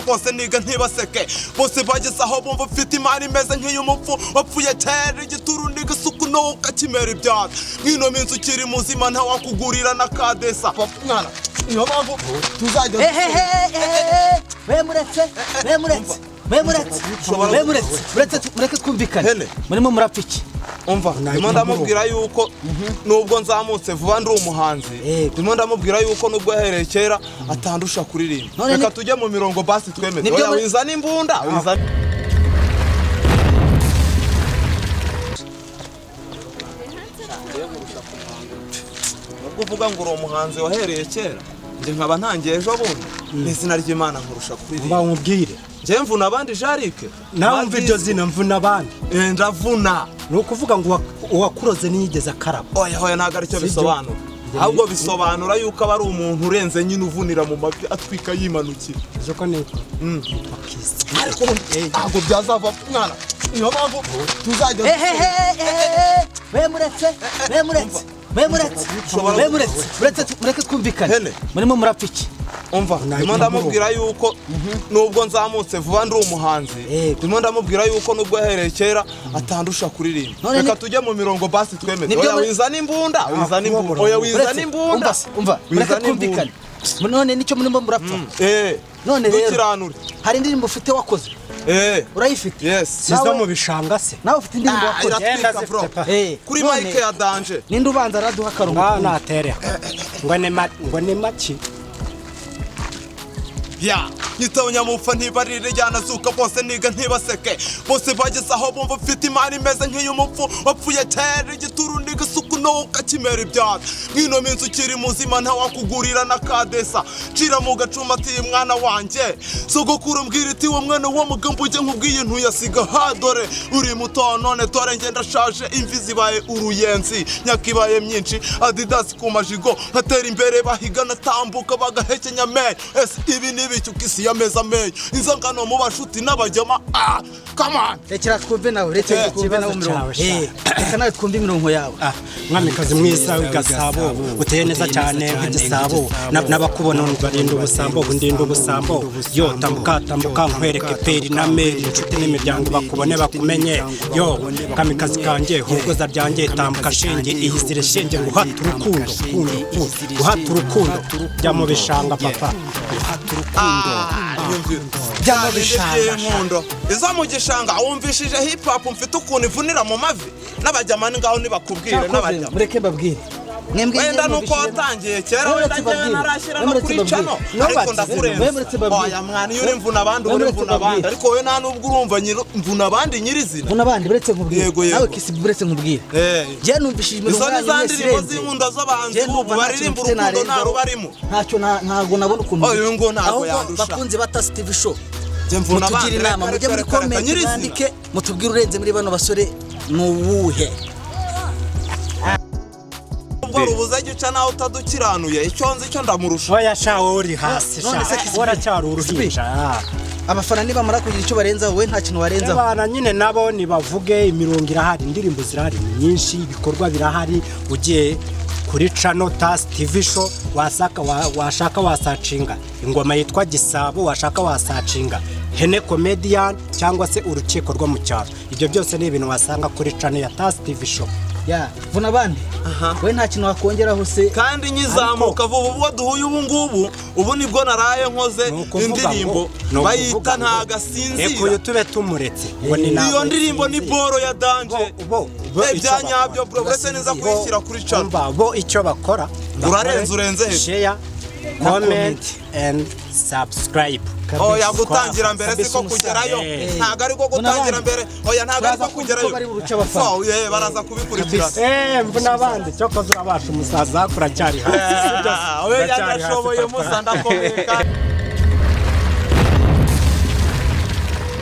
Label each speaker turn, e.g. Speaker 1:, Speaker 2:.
Speaker 1: Bose niga ntibaseke, bose bageze aho bumva ufite imana imeze nk'iy'umupfu wapfuye kera. Igituru niga isuku nuka kimera ibyatsi. Mwino minsi ukiri muzima ntawakugurira na kadesa. Mwana, niyo mpamvu tuzajya
Speaker 2: Ehehe, we muretse, we muretse, we muretse, we muretse, muretse, mureke twumvikane.
Speaker 1: Hene.
Speaker 2: Murimo murapfa iki?
Speaker 1: Umva, ndimo ndamubwira yuko nubwo nzamutse vuba ndi umuhanzi, ndimo ndamubwira yuko nubwo yahereye kera atandusha kuririmba.
Speaker 2: None
Speaker 1: Reka tujye mu mirongo basi twemeze.
Speaker 2: Nibyo
Speaker 1: Oya, wizana imbunda, wizana. Nubwo uvuga ngo uri umuhanzi wahereye kera, njye nkaba ntangiye ejo bundi, n'izina ry'Imana nkurusha kuririmba.
Speaker 3: Mba nkubwire.
Speaker 1: Njye mvuna abandi, Jarike.
Speaker 3: Nawe umva iryo zina mvuna abandi.
Speaker 1: Ndavuna.
Speaker 3: Ni ukuvuga ngo uwakuroze ntiyigeze akaraba.
Speaker 1: Oya, oya, ntabwo aricyo
Speaker 3: Sibyo?
Speaker 1: bisobanura. Ahubwo bisobanura yuko aba ari umuntu urenze nyine, uvunira mu mavi, atwika yimanukira.
Speaker 3: Uzi ko nitwa Kisi.
Speaker 1: Ariko ubundi ntabwo byazava. Mwana, niyo mpamvu tuzajya
Speaker 2: Ehehe, we muretse, we muretse, we muretse, we muretse, muretse, mureke twumvikane.
Speaker 1: Hene.
Speaker 2: Murimo murapfa iki?
Speaker 1: Umva, ndimo ndamubwira yuko nubwo nzamutse vuba ndi umuhanzi, ndimo ndamubwira yuko nubwo yahereye kera atandusha kuririmba.
Speaker 2: None
Speaker 1: Reka tujye mu mirongo basi twemeze.
Speaker 2: Nibyo
Speaker 1: Oya, wizana imbunda, wizana imbunda. Oya, wizana
Speaker 2: Muretse,
Speaker 1: imbunda.
Speaker 2: umva se, umva, mureke
Speaker 1: Wizana imbunda.
Speaker 2: twumvikane. None nicyo murimo murapfa? None rero
Speaker 1: Dukiranure.
Speaker 2: hari indirimbo ufite wakoze? Urayifite?
Speaker 1: Yes.
Speaker 3: Sizo mu bishanga se?
Speaker 2: Nawe ufite indirimbo
Speaker 1: Ah,
Speaker 2: wakoze?
Speaker 1: iratwika
Speaker 3: Genda
Speaker 1: bro.
Speaker 3: zifite pa.
Speaker 1: Kuri
Speaker 2: None
Speaker 1: mike ya danje.
Speaker 2: Ninde ubanza araduha akarongo?
Speaker 3: Ngaho natere ngo ni maki.
Speaker 1: Ya nyitaho nyamupfa ntibarire yanazuka. Bose niga ntibaseke, bose bageze aho bumva ufite imana imeze nk'iy'umupfu wapfuye kera. Igituru niga isuku nuka kimera ibyatsi. Mwino minsi ukiri muzima ntawakugurira na kadesa. Cira mu gacuma ati: "Mwana wanjye, sogokuru mbwira iti wo mwana w'amagambo ujye nkubwiye ntuyasiga ha. Dore uri muto none, dore njye ndashaje, imvi zibaye uruyenzi, myaka ibaye myinshi, Adidas ku majigo, nkatera imbere bahiga, natambuka bagahekenya amenyo. Ese ibi ni ibiki uko isi yameze amenyo, inzangano mu bashuti n'abajyama? Ah, come on."
Speaker 2: Rekera twumve nawe, rekera twumve nawe
Speaker 3: Ikibazo
Speaker 2: imirongo.
Speaker 3: cyawe, sha.
Speaker 2: Reka nawe twumve imirongo yawe.
Speaker 3: Ah, mwamikazi mwiza w'igasabo, uteye neza cyane nk'igisabo. N'abakubona barinda ubusambo, ndinda ubusambo. Yo, tambuka, tambuka nkwereke peri na meri, inshuti n'imiryango bakubone bakumenye. Yo kamikazi kanjye, hogoza ryanjye, tambuka shenge, iyizire shenge, nguhate urukundo, rukundo, guhata urukundo. Jya mu bishanga papa.
Speaker 2: Jya mu bishanga.
Speaker 1: By'inkundo izo mu gishanga wumvishije hip hop mfite ukuntu ivunira mu mavi n'abajyama ngaho ntibakubwire.
Speaker 2: Cyakoze,
Speaker 1: N'abajyama.
Speaker 2: mureke mbabwire mwembwe.
Speaker 1: Wenda
Speaker 2: njye
Speaker 1: nuko
Speaker 2: numvishije-
Speaker 1: watangiye kera,
Speaker 2: Mwe
Speaker 1: wenda
Speaker 2: muretse
Speaker 1: njyewe
Speaker 2: mbabwire.
Speaker 1: ntarashyira
Speaker 2: Mwe
Speaker 1: no
Speaker 2: muretse
Speaker 1: kuri
Speaker 2: mbabwire.
Speaker 1: channel, ariko
Speaker 2: Nubatse.
Speaker 1: ndakurenza.
Speaker 2: Mwe muretse mbabwire.
Speaker 1: Oya mwana, iyo uri mvuna abandi
Speaker 2: Mwe
Speaker 1: uba uri
Speaker 2: muretse
Speaker 1: mvuna abandi.
Speaker 2: mbabwire.
Speaker 1: Ariko wowe nta nubwo urumva mvuna abandi nyirizina.
Speaker 2: Vuna abandi, buretse nkubwire.
Speaker 1: Yego, yego.
Speaker 2: Nawe Kisi, buretse nkubwire. Njye numvishije
Speaker 1: Izo
Speaker 2: imirongo
Speaker 1: ni
Speaker 2: yanyu
Speaker 1: za
Speaker 2: mwese
Speaker 1: ndirimbo
Speaker 2: irenze.
Speaker 1: z'inkunda z'abahanzi
Speaker 2: Njye
Speaker 1: ubu
Speaker 2: ndumva ntacyo
Speaker 1: baririmba
Speaker 2: mfite
Speaker 1: urukundo nta
Speaker 2: narenzaho.
Speaker 1: rubarimo.
Speaker 2: Ntacyo ntabwo nabona ukuntu.
Speaker 1: Oya, uyu ngo ntabwo
Speaker 2: Ahubwo
Speaker 1: yandusha.
Speaker 2: bakunzi ba Tasi TV Show,
Speaker 1: Njye mvuna abandi.
Speaker 2: mutugire inama,
Speaker 1: Reka,
Speaker 2: mujye muri
Speaker 1: reka, reka,
Speaker 2: comment
Speaker 1: nyirizina.
Speaker 2: mwandike mutubwire urenze muri bano basore ni uwuhe.
Speaker 1: Ubwo rubuze gica nawe utadukiranuye, icyo nzi cyo ndamurusha.
Speaker 3: Oya sha, wowe uri hasi
Speaker 2: None se
Speaker 3: sha,
Speaker 2: Kisi-
Speaker 3: waracyari uruhinja.
Speaker 2: Abafana nibamara kugira icyo barenzaho, we nta kintu warenzaho?
Speaker 3: Abana nyine nabo nibavuge. Imirongo irahari, indirimbo zirahari ni nyinshi, ibikorwa birahari. Ugiye kuri channel Tasi TV Show wasaka washaka wasacinga ingoma yitwa Gisabo, washaka wasacinga Hene Comedian cyangwa se Urukiko rwo mu Cyaro. Ibyo byose ni ibintu wasanga kuri channel ya Tasi TV Show.
Speaker 2: Ya vuna abandi, we nta kintu wakongeraho se?
Speaker 1: Kandi nyizamuka vuba, ubwo duhuye ubu ngubu, ubu nibwo naraye nkoze
Speaker 3: Ni ukuvuga
Speaker 1: indirimbo
Speaker 3: ni ukuvuga
Speaker 1: bayita
Speaker 3: ngo
Speaker 1: Ntagasinzira.
Speaker 3: Reka uyu tube tumuretse ngo ni
Speaker 1: Iyo
Speaker 3: ntabwo
Speaker 1: ndirimbo ni
Speaker 3: nsinzira.
Speaker 1: boro ya danje.
Speaker 3: Bo icyo
Speaker 1: Bya nyabyo
Speaker 3: bakora.
Speaker 1: bro, uretse neza kuyishyira kuri channel.
Speaker 3: Umva, bo icyo bakora
Speaker 1: Urarenze, urenze he?
Speaker 3: Share, comment and subscribe.
Speaker 1: Oya, gutangira mbere
Speaker 2: Kabisa
Speaker 1: siko
Speaker 2: umusaza.
Speaker 1: kugerayo. Ntabwo ariko gutangira mbere, oya, ntabwo
Speaker 2: Turaza
Speaker 1: ariko
Speaker 2: kumva
Speaker 1: kugerayo.
Speaker 2: uko bari buruce abafana.
Speaker 1: So, baraza kubikurikirana.
Speaker 3: Mvuna abandi, cyokoze urabasha umusaza, kuracyari hasi.
Speaker 1: Oya,
Speaker 3: Uracyari hasi,
Speaker 1: ndashoboye.
Speaker 3: papa.
Speaker 1: Musa, ndakomeye kandi.